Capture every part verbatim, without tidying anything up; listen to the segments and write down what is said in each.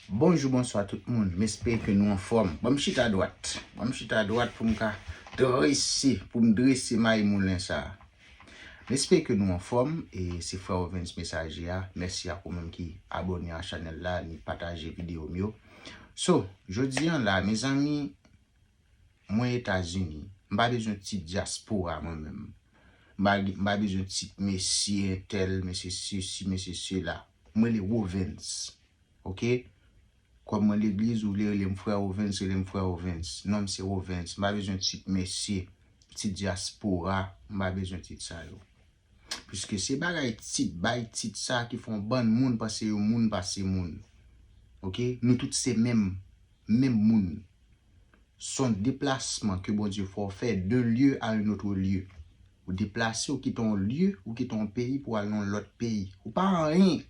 Bonjou, bonswa tout moun. M espere ke nou anfòm. Ban m chita dwat. Ban m chita dwat pou m ka drese, pou m drese mayi moulen sa a. M espere ke nou anfòm. E se frè Ovens Mesaje a. Mèsi ak ou menm ki abòne a chanèl la, ni pataje videyo m yo. So, jodi a la, mezanmi, mwen Etazini. M pa bezwen tit dyaspora mwen menm. M pa, m pa bezwen tit mesye entèl, mesye sesi, mesye sela. Mwen rele Wovens. Oke? Kòm mwen legliz, ou vle rele m frè Wovens, rele m frè Wovens. Non m se Wovens. M pa bezwen tit mesye, tit dyaspora. M pa bezwen tit sa yo. Piske se bagay tit, bay tit sa ki fè yon bann moun panse yo moun pase moun. Oke? Nou tout se menm, menm moun. Se yon deplasman ke Bondye fè w fè d'un lieu à un autre lieu. Ou deplase, ou kite yon lye, ou kite yon peyi pou al nan yon lòt peyi. Ou pa anyen.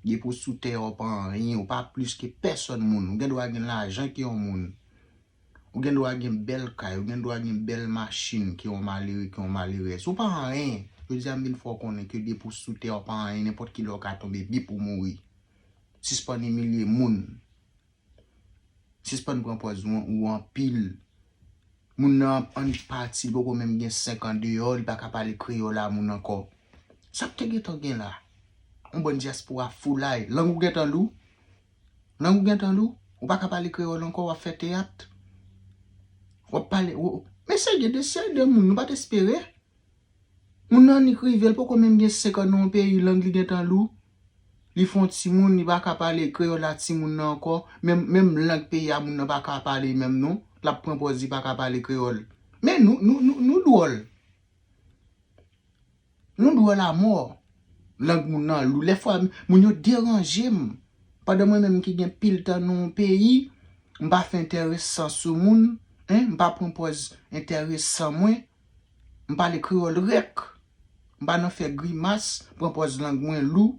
Depi w sou tè a, ou pa anyen, ou pa plis ke pèsòn moun. Ou gen dwa gen lajan ke yon moun. Ou gen dwa gen bèl kay, ou gen dwa gen bèl machin ke yon malere, ke yon malerèz. Ou pa anyen. Jodi a m vin fè w konnen ke depi w sou tè a, ou pa anyen, nenpòt kilè w ka tonbe, bip ou mouri. Sispann imilye moun. Sispann pran pòz ou, ou anpil. Moun nan annik pati, li poko menm gen senk an deyò, li pa ka pale kreyòl a moun ankò. Sa k te gentan gen la? Yon bann dyaspora foulay. Lang ou gentan lou? Lang ou gentan lou? Ou pa ka pale kreyòl ankò, w ap fè teyat? W ap pale, w-, men se gen de seri de moun, nou pa t espere. Moun nan annik rive, l poko menm gen senk an nan yon peyi, lang li gentan lou. Li fè yon timoun, li pa ka pale kreyòl a timoun nan ankò. Menm, menm lang peyi a moun nan pa ka pale menm non. L ap pran pòz li pa ka pale kreyòl. Men nou, nou, nou, nou dwòl. Nou dwòl amò. Lang moun nan lou. Lèfwa, moun yo deranje m. Pandan mwen menm ki gen pil tan nan yon peyi, m pa fè enteresan sou moun, en, m pa pran pòz enteresan mwen. M pale kreyòl rèk. M pa nan fè grimas, pran pòz lang mwen lou.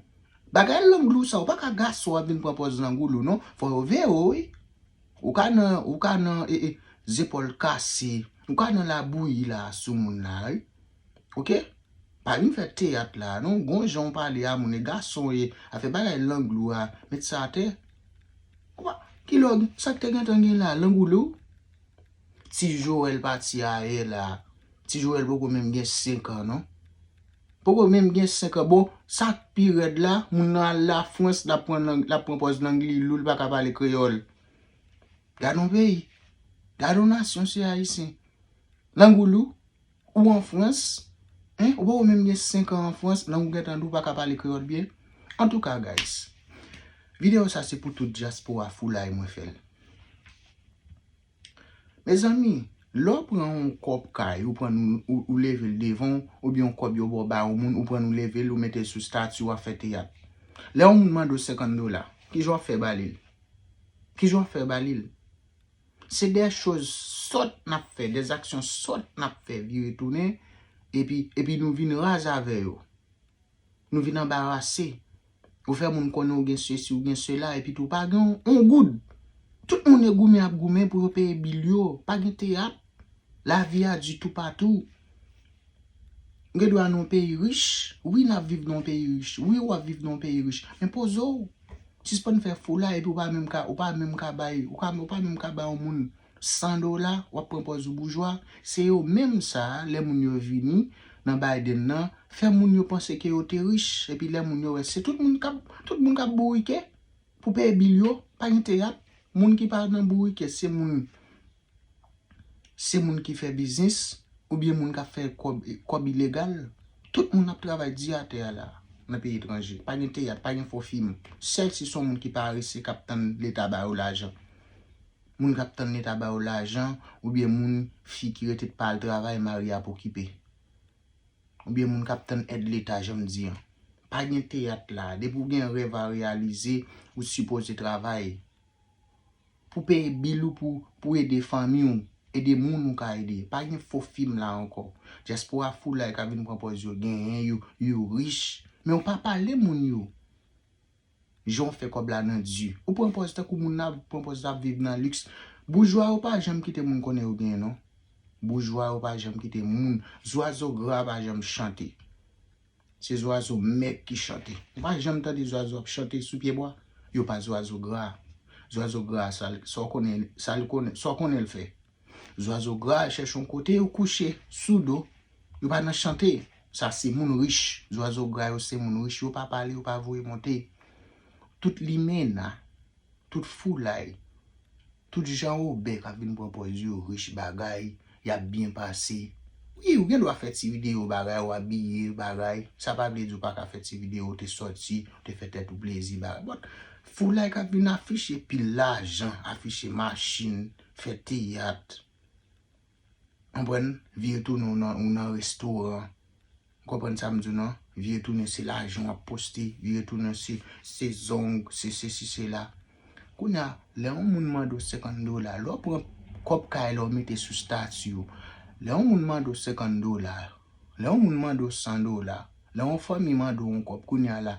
Bagay lang lou sa, ou pa ka gason w ap vin pran pòz lang ou lou non. Fò yo veye w, wi. Ou ka nan, ou ka nan, e, e, zepòl kase, ou ka nan labouyi la sou moun la, wi. Oke? Pa vin fè teyat la, non. Gon jan w pale a moun, e gason w ye, afè bagay lang lou a, met sa atè. Ou pa, kilè w, sa k te gentan gen la, lang ou lou? Ti Joel pati ayè la. Ti Joel poko menm gen senk an, non. Poko menm gen senk an. Bon, sa k pi rèd la, moun nan al Lafrans, l ap pran lang, l ap pran pòz lang li lou, li pa ka pale kreyòl. Gade yon peyi. Gade yon nasyon, se Ayisyen. Lang ou lou, ou an Frans, en, ou poko menm gen senk an an Frans, lang ou gentan lou, ou pa ka pale kreyòl byen. Antouka, guys, videyo sa se pou tout dyaspora foulay mwen fè l. Mezanmi, lè w pran yon kòb kay, ou pran l, ou, ou leve l devan w, oubyen yon kòb yo ba w ba yon moun, ou pran l, ou leve l, ou mete l sou stati, w ap fè teyat. Lè yon moun mande w senkant dola, kijan w ap fè ba li l? Kijan w ap fè ba li l? Se de choz sòt n ap fè, de aksyon sòt n ap fè vire tounen, epi, epi nou vin raz avè yo. Nou vin anbarase. Ou fè moun konnen ou gen sesi, ou gen sela, epi tou pa gen yon, yon goud. Tout moun e goumen ap goumen pou yo peye bil yo. Pa gen teyat. Lavi a di toupatou. Ou gen dwa nan yon peyi rich. Wi, n ap viv nan yon peyi rich. Wi, w ap viv nan yon peyi rich. Men poze w. Sispann fè fou la, epi ou pa menm ka, ou pa menm ka bay, ou ka, ou pa menm ka bay yon moun san dola, w ap pran pòz ou boujwa. Se yo menm sa, lè moun yo vini nan Biden nan, fè moun yo panse ke yo te rich, epi lè moun yo wè, se tout moun k ap, tout moun k ap bourike pou peye bil yo, pa gen teyat. Moun ki pa nan bourike, se moun, se moun ki fè biznis, oubyen moun k ap fè kòb, kòb ilegal. Tout moun ap travay di atè a la, nan peyi etranje. Pa gen teyat, pa gen fo fim. Sèl si se yon moun ki parese k ap tann Leta ba yo lajan. Moun k ap tann Leta ba yo lajan, oubyen moun, fi ki rete pa al travay, mari ap okipe. Oubyen moun k ap tann èd Leta, jan m di an. Pa gen teyat la. Depi w gen rèv a reyalize, ou sipoze travay. Pou peye bil ou, pou, pou ede fanmi w, ede moun ou ka ede. Pa gen fo fim la ankò. Dyaspora foulay ka vin pran pòz yo genyen, yo, yo rich. Men w pa pale moun yo. Jan w fè kòb la nan di. Ou pran pòz tankou moun nan, pran pòz ap viv nan liks. Boujwa yo pa janm kite moun konnen yo genyen, non. Boujwa yo pa janm kite moun. Zwazo gra pa janm chante. Se zwazo mèg ki chante. Ou pa janm tande zwazo ap chante sou pyebwa. Yo pa zwazo gra. Zwazo gra sa l, sa w konnen, sa l konnen, sa w konnen l fè. Zwazo gra chèche yon kote yo kouche sou do. Yo pa nan chante. Sa se moun rich. Zwazo gra yo se moun rich. Yo pa pale, yo pa voye monte. Tout limena, tout foulay, tout Jan Wobè k ap vin pran pòz yo rich bagay, y ap byen pase. Wi, ou gen dwa fè ti videyo bagay, ou abiye bagay. Sa pa vle di ou pa ka fè ti videyo, ou te sòti, ou te fè tèt ou plezi bagay. But foulay k ap vin afiche pil lajan, afiche machin, fè teyat. Konprann? Vire tounen ou nan, ou nan restoran. Konprann sa m di w nan? Vire tounen se lajan w ap poste, vire tounen se, se zong, se sesi, se la. Kounye a, lè yon moun mande w senkant dola, lè w pran kòb kay la w mete sou stati w, lè yon moun mande w senkant dola, lè yon moun mande w san dola, lè yon fanmi mande w yon kòb, kounye a la,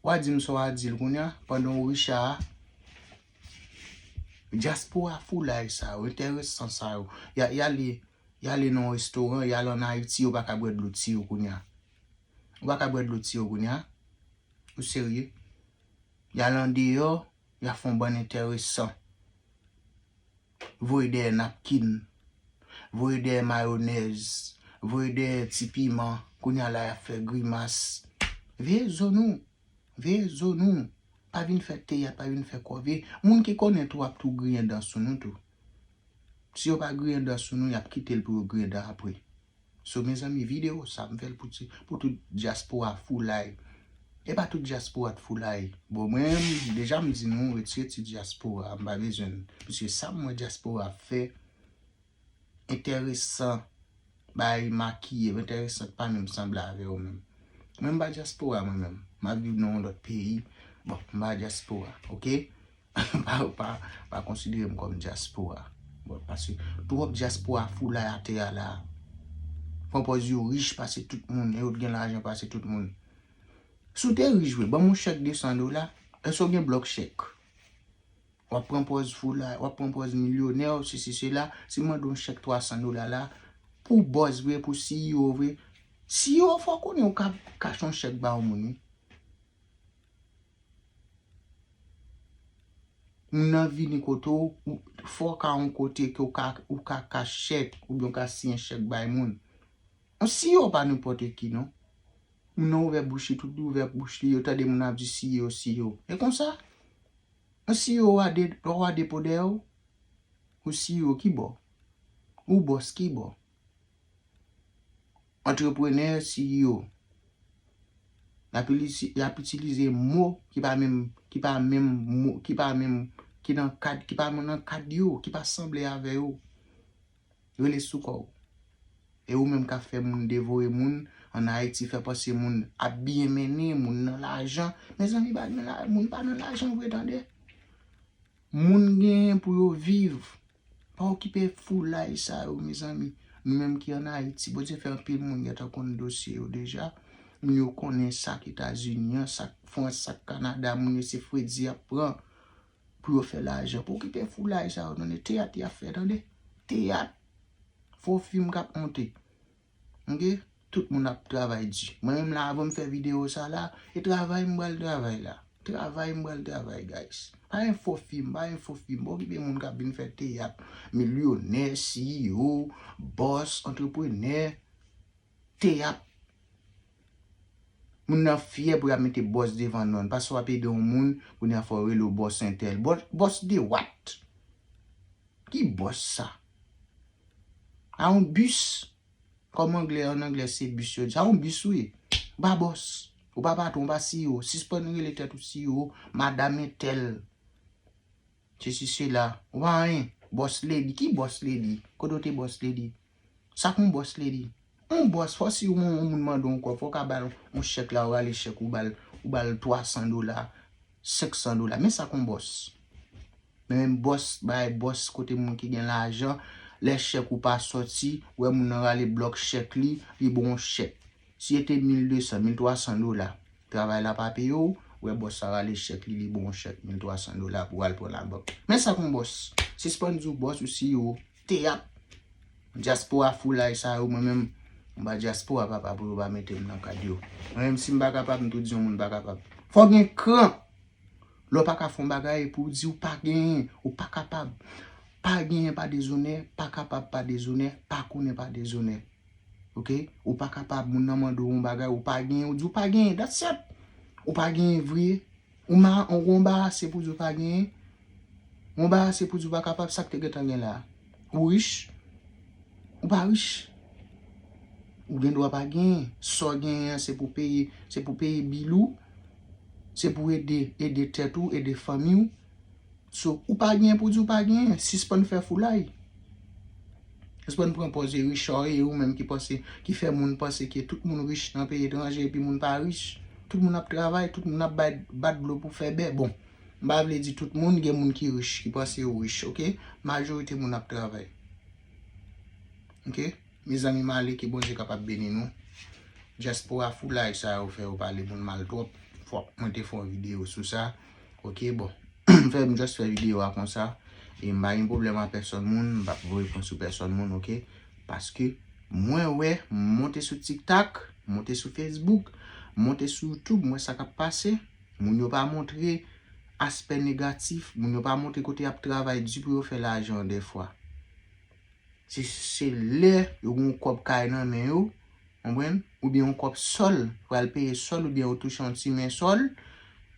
w a di m sa w a di l kounye a, pandan w Richa a, dyaspora foulay sa yo, enteresan sa yo, y a, y ale, y ale nan yon restoran, y al ann Ayiti, yo pa ka bwè dlo ti yo kounye a. Ou pa ka bwè dlo ti yo kounye a? Ou serye? Y al andeyò, y a fè yon bann enteresan. Voye dèyè napkin, voye dèyè mayonèz, voye dèyè ti piman, kounye a la y ap fè grimas. Veye zo nou, veye zo nou. Pa vin fè teyat, pa vin fè kòve. Moun ki konnen tou ap tou griyen dan sou nou tou. Si yo pa griyen dan sou nou, y ap kite l pou yo griyen dan apre. So, mezanmi, videyo sa, m fè l pou ti, pou tout dyaspora foulay. E pa tout dyaspora t foulay. Bon, mwen menm, deja m di nou, retire ti dyaspora, m pa bezwen l. Paske sa m wè dyaspora ap fè, enteresan, bay makiye, enteresan k pa menm sanble avè w menm. Mwen m pa dyaspora, mwen menm. M ap viv nan yon lòt peyi. Bon, m pa dyaspora, oke? Pa, pa, pa konsidere m kòm dyaspora. Bon, paske twòp dyaspora foulay atè a la. Pran pòz yo rich pase tout moun, e yo t gen lajan pase tout moun. Si w te rich vre, ban m yon chèk de san dola, èske w gen blòk chèk? W ap pran pòz foulay, w ap pran pòz milyonè, sesi, sela, si m mande w yon chèk twa san dola la, pou bòs vre, pou C E O vre, C E O fò w konnen w ka kache yon chèk ba yon moun, wi. Moun nan vini kote w, ou, fò w ka yon kote ke w ka, ou ka kache chèk, oubyen w ka siyen chèk bay moun. Yon C E O pa nenpòt ki, non. Moun nan ouvè bouch li, tout li ouvè bouch li, yo tande moun ap di C E O, C E O. E konsa, yon C E O a de, twa depo dèyè w, ou C E O ki bò? Ou bòs ki bò? Antreprenè, C E O. Y ap ilisi-, y ap itilize mo ki pa menm, ki pa menm mo, ki pa menm, ki nan kad, ki pa menm nan kad yo, ki pa sanble avè yo. Rele sou kò w. E ou menm k ap fè moun devore moun ann Ayiti, fè panse moun ap byen mennen, moun nan lajan. Mezanmi, pa gen la, moun pa nan lajan vre, tande. Moun genyen pou yo viv. Pa okipe foulay sa yo, mezanmi. Nou menm ki ann Ayiti, Bondye fè anpil moun gentan konn dosye yo deja. Moun yo konnen sa k Etazini an, sa k Frans, sa k Kanada, moun yo se fredi y ap pran pou yo fè lajan. Pa okipe foulay sa yo, tande. Teyat y ap fè, tande. Teyat. Fo fim k ap monte. Oke? Tout moun ap travay di. Mwen menm la, avan m fè videyo sa la, e travay m pral travay la. Travay m pral travay, guys. Pa gen fo fim, pa gen fo fim. Pa okipe moun k ap vin fè teyat. Milyonè, C E O, bòs, antreprenè, teyat. Moun nan fyè pou y ap mete bòs devan non l. Paske w ap ede yon moun, kounye a fò w rele w bòs entèl. Bòs, bòs de what? Ki bòs sa? A yon bis. Kòm anglè, ann anglè se bis yo di. A yon bis wi. Ou pa bòs. Ou pa patwon, ou pa C E O. Sispann rele tèt ou C E O, madanm entèl. Sesi sela. Ou pa anyen. Bòs lady. Ki bòs lady? Kote w te bòs lady? Sa k yon bòs lady? Yon bòs, fò si yon, yon moun mande w yon kòb, fò w ka ba l yon chèk la, ou rale chèk, ou ba l, ou ba l twa san dola, senk san dola. Men sa k yon bòs. Men menm bòs, bagay bòs kote moun ki gen lajan, lè chèk ou pa sòti, ou wè moun nan rale blòk chèk li, li ba w yon chèk. Si se te mil de san, mil twa san dola, travay la pa peye w, ou wè bòs sa rale chèk li, li ba w yon chèk mil twa san dola pou w al pran labank. Men sa k yon bòs. Sispann di w bòs ou C E O, teyat. Dyaspora foulay sa yo, mwen menm, m pa dyaspora papa pou yo pa mete m nan kad yo. Mwen menm, si m pa kapab, m tou di yon moun pa kapab. Fò gen kran. Lè w pa ka fè yon bagay, e pou w di w pa genyen, ou pa kapab. Pa genyen pa dezonè, pa kapab pa dezonè, pa konnen pa dezonè. Oke? Ou pa kapab, moun nan mande w yon bagay, ou pa genyen, ou di w pa genyen, that's it. Ou pa genyen vre. Ou ma, ou anbarase pou di w pa genyen. Ou anbarase pou di w pa kapab, sa k te gentan gen la. Ou rich, ou pa rich. Ou gen dwa pa genyen. Sa w genyen an, se pou peye, se pou peye bil ou. Se pou ede, ede tèt ou, ede fanmi w. So, ou pa genyen pou di w pa genyen. Sispann fè foulay. Sispann pran pòz e rich, e ou menm ki panse, ki fè moun panse ke tout moun rich nan peyi etranje epi moun pa rich. Tout moun ap travay, tout moun ap bay, bat dlo pou fè bè. Bon, m pa vle di tout moun, gen moun ki rich, ki panse yo rich, oke? Majorite moun ap travay. Oke? Mezanmi, m ale, ke Bondye kapab beni nou. Dyaspora foulay sa yo fè yo pale moun mal twòp. Fòk mwen te fè yon videyo sou sa. Oke, bon. M fè, m just fè videyo a konsa. E m pa gen pwoblèm a pèsòn moun, m p ap voye pwen sou pèsòn moun, oke? Paske mwen wè, m monte sou TikTok, m monte sou Facebook, m monte sou YouTube, m wè sa k ap pase. Moun yo pa montre aspè negatif, moun yo pa montre kote y ap travay di pou yo fè lajan dèfwa. Se, se lè yo gen yon kòb kay nan men yo, konprann? Oubyen yon kòb sòl, pral peye sòl, oubyen yo touche yon ti men sòl,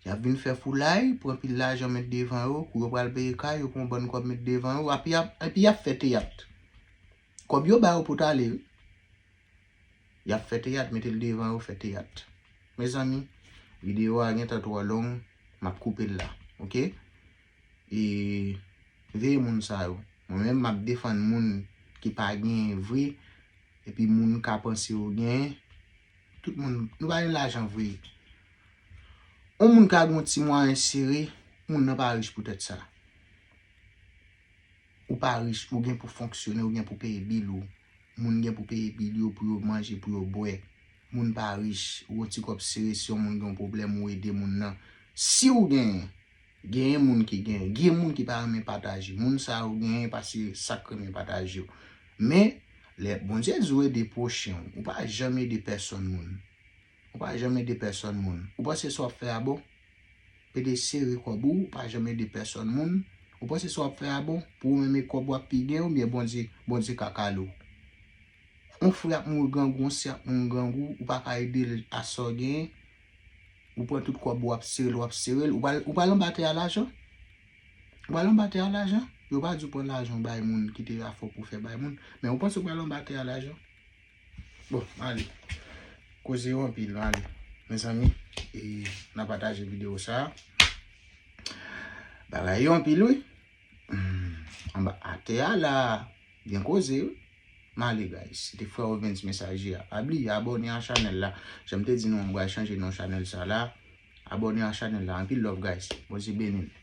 y ap vin fè foulay, pran pil lajan met devan yo, kou yo pral peye kay, yo pran yon bann kòb met devan yo, epi y ap, epi y ap fè teyat. Kòb yo ba yo pou t ale, wi. Y ap fè teyat, mete l devan yo, fè teyat. Mezanmi, videyo a gentan twò long, m ap koupe l la, oke? E veye moun sa yo. Mwen menm, m ap defann moun ki pa genyen vre, epi moun ka panse yo genyen. Tout moun, nou pa gen lajan vre. Yon moun ka gen yon ti mwayen sere, moun nan pa rich poutèt sa. Ou pa rich, ou gen pou fonksyone, ou gen pou peye bil ou. Moun gen pou peye bil yo, pou yo manje, pou yo bwè. Moun pa rich, ou gen ti kòb sere, si yon moun gen yon pwoblèm, ou ede moun nan. Si w genyen, genyen moun ki genyen, gen moun ki pa renmen pataje. Moun sa yo genyen pase sa k renmen pataje yo. Men, lè Bondye di w ede pwochen w, ou pa janm ede pèsòn moun. Ou pa janm ede pèsòn moun. Ou panse sa w ap fè a bon? Pede sere kòb ou, ou pa janm ede pèsòn moun. Ou panse sa w ap fè a bon? Pou ou menm e kòb w ap pigen oubyen Bondye, Bondye ka kale w? Yon frè ap mouri grangou, yon sè ap mouri grangou, ou pa ka ede l a sa w genyen. Ou pran tout kòb ou, w ap sere l, w ap sere l. Ou pral, ou pral anba tè a lajan? Ou pral anba tè a lajan? Yo pa di w pran lajan w bay moun, kite afè w pou w fè bay moun. Men ou panse w pral anba tè a lajan? Bon, ale. Koze yo anpil, ale. Mezanmi, e, n a pataje videyo sa. Bagay yo anpil, wi. Hmm, anba atè a la, gen koze, wi. M ale, guys. Se te frè Ovens Mesaje a. Pa bliye abòne a chanèl la. Jan m te di nou, m pral chanje non chanèl sa la. Abòne a chanèl la. Anpil love, guys. Bondye beni nou.